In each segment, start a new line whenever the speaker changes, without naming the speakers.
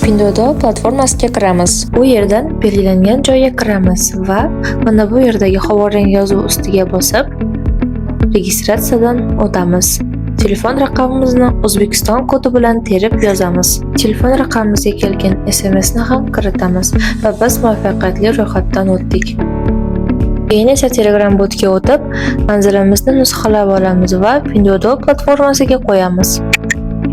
Pinduoduo platformasiga kiramiz. U yerdan belgilangan joyga kiramiz va mana bu yerdagi havorang yozuv ustiga bosib, registratsiyadan o'tamiz. Telefon raqamimizni O'zbekiston kodi bilan terib yozamiz. Telefon raqamimizga kelgan SMSni ham kiritamiz va biz muvaffaqiyatli ro'yxatdan o'tdik. Keyin esa Telegram botga o'tib, manzilimizni nusxalab olamiz va Pinduoduo platformasiga qo'yamiz.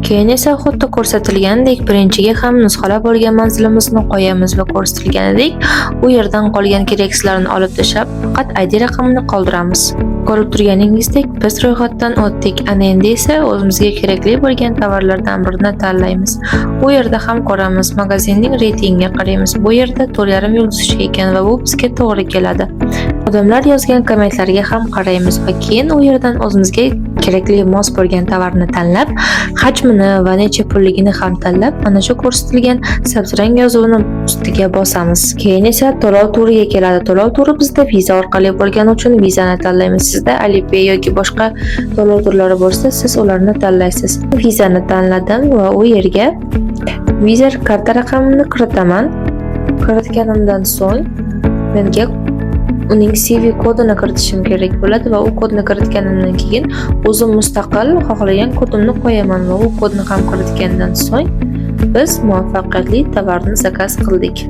Keyin esa xuddi ko'rsatilgandek birinchiga ham nusxalab olgan manzilimizni qo'yamiz va ko'rsatilganidek u yerdan qolgan keraksizlarni olib tashlab, faqat ID raqamini qoldiramiz. Ko'rib turganingizdek, biz ro'yxatdan o'tdik. Ana endi esa o'zimizga kerakli bo'lgan tovarlardan birini tanlaymiz. U yerda ham ko'ramiz, magazinning reytingiga qaraymiz. Bu yerda 4,5 yulduzcha ekan va bu bizga to'g'ri keladi. Odamlar yozgan kommentlarga ham qaraymiz va keyin u yerdan o'zimizga kerakli, mos bo'lgan tovarni tanlab, hajmini va necha pulligini ham tanlab, mana shu ko'rsatilgan sabzrang yozuvini ustiga bosamiz. Keyin esa to'lov turiga keladi. To'lov turi bizda Visa orqali bo'lgani uchun Visani tanlaymiz. Sizda Alipay yoki boshqa to'lov turlari bo'lsa, siz ularni tanlaysiz. Visani tanladim va u yerga Visa karta raqamini kiritaman. Kiritganimdan so'ng menga uning CVV kodini kiritishim kerak bo'ladi va u kodni kiritganimdan keyin o'zim mustaqil xohlagan kodimni qo'yaman va u kodni ham kiritgandan so'ng biz muvaffaqiyatli tovarni zakaz qildik.